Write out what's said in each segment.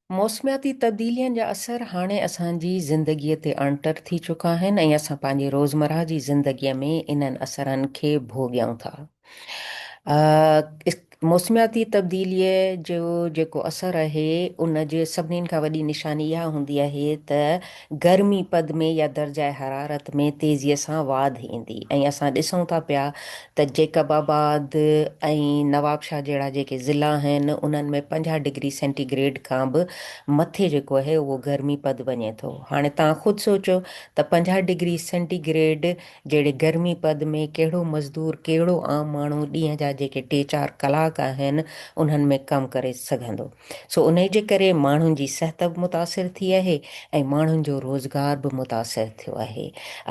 موسمياتي تبديلين جا اثر هاڻي اسان جي زندگيء تي اڻٽر ٿي چڪا آهن ۽ اسان پنهنجي روزمرهه جي زندگيء ۾ انهن اثرن کي ڀوڳيون ٿا. موسمياتي تبديليء جو جيڪو اثر آهي ان جي سڀني کان وڏي نشاني اها هوندي آهي ته گرمي پد ۾ يا درجه حرارت ۾ تيزيء سان واڌ ايندي ۽ اسان ڏسون ٿا پيا ته جيڪب آباد ۽ نوابشاهه جهڙا جيڪي ضلعا آهن انهن ۾ 50 ڊگري سينٽي گريڊ کان به مٿي جيڪو آهي اهو گرمي پد وڃي ٿو. هاڻي توهان خود سوچو ته 50 ڊگري سينٽي گريڊ جهڙي گرمي پد ۾ ڪهڙو مزدور ڪهڙو عام ماڻهو ڏينهن جا جيڪي ٽي چار ڪلاڪ آهن انهن ۾ ڪم ڪري سگهندو. سو انهي جي ڪري ماڻهن جي صحت به متاثر ٿي آهي ۽ ماڻهن جو روزگار به متاثر ٿيو آهي.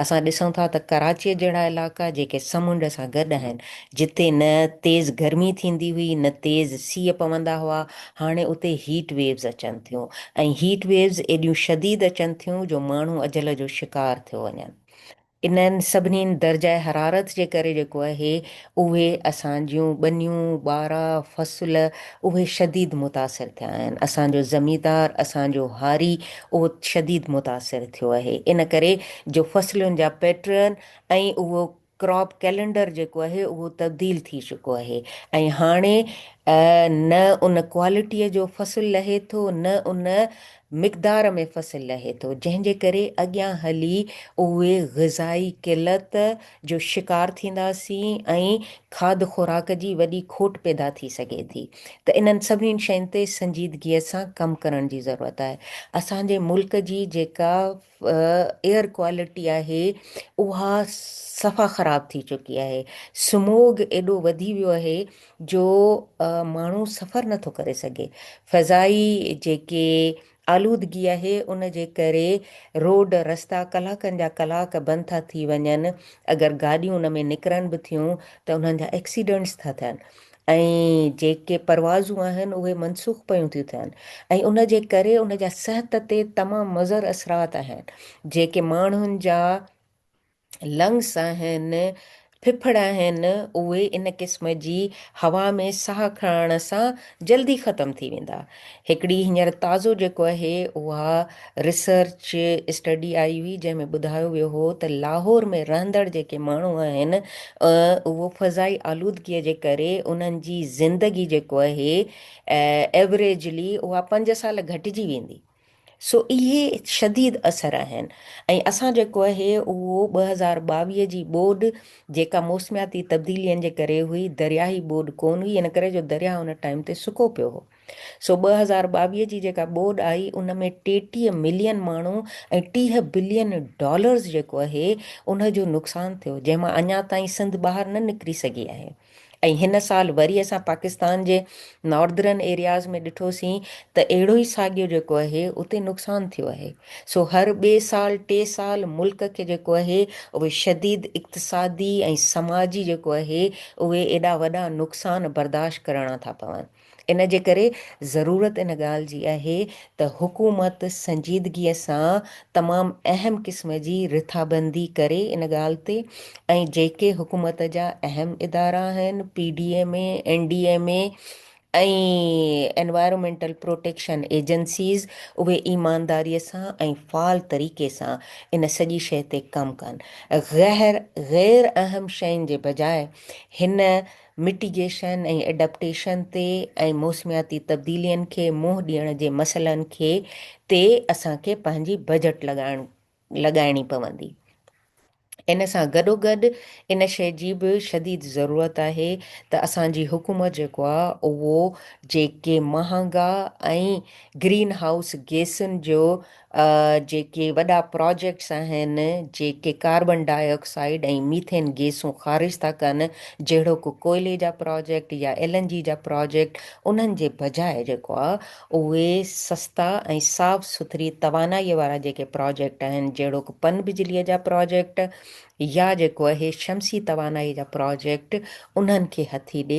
اسان ڏسون ٿا ته ڪراچيء جهڙا علائقا جيڪي سمنڊ سان گڏ آهن، جتي نه تيز گرمي ٿيندي هئي نه تيز سيء پوندا هئا، هاڻي اتي هيٽ ويوز اچن ٿيون ۽ هيٽ ويوز ايڏيون شديد اچن ٿيون جو ماڻهو اجل جو شڪار ٿيو وڃن. انهن سڀني درجه حرارت جي ڪري جيڪو آهي اهي اسان جون ٻنيون، ٻارا، فصل اهي شديد متاثر ٿيا آهن. اسان جو زميندار، اسان جو هاري اهو شديد متاثر ٿيو آهي. ان ڪري جو فصلن جا پيٽرن ۽ اهو ڪراپ ڪئلينڊر جيڪو آهي اهو تبديل ٿي چڪو آهي ۽ هاڻي نه ان ڪوالٽيء جو فصل لهي ٿو نه ان مقدار ۾ فصل لهي ٿو، جنهن جي ڪري اڳيان هلي اهي غذائي قلت جو شڪار ٿينداسين ۽ کاڌ خوراڪ جي وڏي کوٽ پيدا ٿي سگهي ٿي ته انهن سڀني شين تي سنجيدگيء سان ڪم ڪرڻ جي ضرورت آهي. اسان جي ملڪ جي جيڪا ايئر ڪوالٽي آهي اها صفا خراب ٿي چڪي آهي. سموگ ايڏو وڌي ويو آهي جو ماڻهو سفر نٿو ڪري سگهي. فضائي جيڪي آلودگي آهي ان جي ڪري روڊ رستا ڪلاڪن جا ڪلاڪ بند ٿا ٿي وڃن اگر گاڏيون ان ۾ نڪرن به ٿيون ته انهن جا ايڪسيڊنٽس ٿا ٿين ۽ جيڪي پروازون آهن اهي منسوخ پيون ٿيون ٿين ۽ ان جي ڪري ان جا صحت تي تمام مضر اثرات آهن جيڪي ماڻهن جا لنگس آهن، ڦڦڙ آهن، اهي ان قسم جي هوا ۾ ساهه کڻڻ سان جلدي ختم ٿي ويندا. هڪڙي هينئر تازو جيڪو آهي اها ريسرچ اسٽڊي آئي هئي جنهن ۾ ٻڌايو ويو هو ته لاهور ۾ رهندڙ جيڪي ماڻهو آهن اهو فضائي آلودگي جي ڪري انهن جي زندگي جيڪو آهي ايوريجلي اها پنج سال گهٽجي ويندي. سو اهي شديد اثر آهن ۽ اسان جيڪو آهي اهو 2022 جي ٻوڏ جيڪا موسمياتي تبديلين جي ڪري هئي درياهي ٻوڏ ڪون هئي ان ڪري جو درياهه ان ٽائيم تي سڪو پيو هو سو 2022 جي جيڪا ٻوڏ آئي ان ۾ 33 ملين ماڻهو ۽ 30 بلين ڊالرز جيڪو آهي ان جو نقصان ٿيو جنهن مان اڃا تائين سنڌ ٻاهر نه نڪري سگهي آهي. ۽ هن سال وري اسان پاڪستان جي ناردرن ايرياز ۾ ڏٺوسين ته اهڙو ئي ساڳيو جيڪو آهي اتي نقصان ٿيو آهي سو هر ٻئي سال ٽي سال ملڪ کي جيڪو آهي اهي شديد اقتصادي ۽ سماجي جيڪو آهي اهي ايڏا وڏا نقصان برداشت ڪرڻا ٿا پون. ان جي ڪري ضرورت ان ڳالهه جي آهي ته حڪومت سنجيدگيء سان تمام اهم قسم جي رٿابندي ڪري ان ڳالهه تي ۽ جيڪي حڪومت جا اهم ادارا آهن P D M A, N D M A ۽ environmental protection agencies اهي ايمانداريء سان ۽ فعال طريقي سان ان سڄي شيء تي ڪم ڪن. غير غير اهم شين جي بجاء هن مٽيگيشن ۽ ايڊپٽيشن تي ۽ موسمياتي تبديلين کي منهن ڏيڻ جي مسئلن کي تي اسان کي پنهنجي بجيٽ لڳائڻ لڳائڻي پوندي. ان سان گڏوگڏ ان شيء جي به شديد ضرورت آهي ته اسان جي حڪومت جيڪو آهي اهو جيڪي مهانگا ۽ گرين هائوس گيسن جو جيڪي وڏا پراجيڪٽس آهن جيڪي ڪاربن ڊاء آڪسائيڊ ۽ ميٿين گيسون خارج ٿا ڪن جهڙوڪ ڪوئلي جا پراجيڪٽ يا ايل اين جي جا پراجيڪٽ انهن جي بجاء جيڪو آهي اهي سستا ۽ صاف سٿري توانائي وارا جيڪي پراجيڪٽ آهن جهڙوڪ پن بجلي جا پراجيڪٽ يا جيڪو اهي شمسي توانائي جا پراجيڪٽ انهن کي هٿي ڏي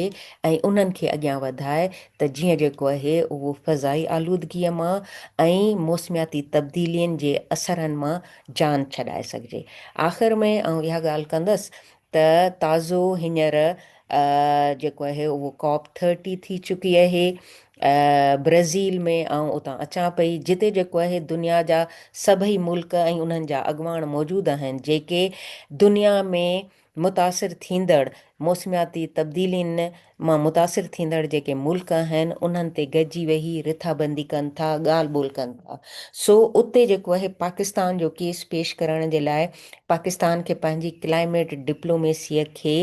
۽ انهن کي اڳيان وڌائي ته جيئن جيڪو اهي اهو فضائي آلودگيء مان ۽ موسمياتي تبديلين جي اثرن مان جان ڇڏائي سگهجي. آخر ۾ آئون اها ڳالهه ڪندس ته تازو هينئر جيڪو آهي اهو ڪاپ ٿرٽي ٿي چڪي آهي برازيل ۾ آئون اتان اچان پئي جتي جيڪو آهي دنيا جا سڀئي ملڪ ۽ انهن جا اڳواڻ موجود آهن جيڪي دنيا ۾ متاثر ٿيندڙ موسمياتي تبديلين مان متاثر ٿيندڙ جيڪي ملڪ آهن انهن تي گڏجي ويهي رٿابندي ڪن ٿا، ڳالهه ٻولهه ڪن ٿا. سو اتي جيڪو آهي پاڪستان جو ڪيس پيش ڪرڻ جي لاء پاڪستان کي پنهنجي ڪلائميٽ ڊپلوميسيء کي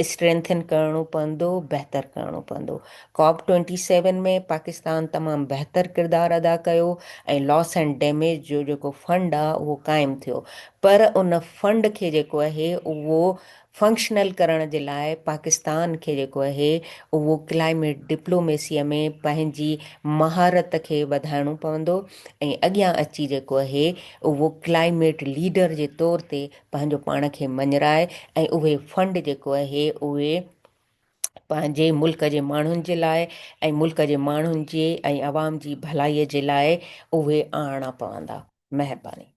اسٽرينٿن ڪرڻو پوندو، بهتر ڪرڻو پوندو. ڪاپ ٽوئنٽي سيون ۾ پاڪستان تمام بهتر ڪردار ادا ڪيو ۽ لاس اينڊ ڊيميج جو جيڪو فنڊ آهي اهو قائم ٿيو پر ان فنڊ کي جيڪو آهي اهو فنڪشنل ڪرڻ جي لاء پاڪستان کي جيڪو آهي اهو ڪلائميٽ ڊپلوميسيء ۾ پنهنجي مهارت کي وڌائڻو پوندو ۽ اڳيان اچي جيڪو آهي اهو ڪلائميٽ ليڊر جي طور تي پنهنجو پاڻ کي مڃرائي ۽ اهي فنڊ جيڪو آهي اهي پنهنجي ملڪ جي ماڻهن جي لاء ۽ ملڪ جي ماڻهن جي ۽ عوام جي ڀلائي جي لاء اهي آڻڻا پوندا. مهرباني.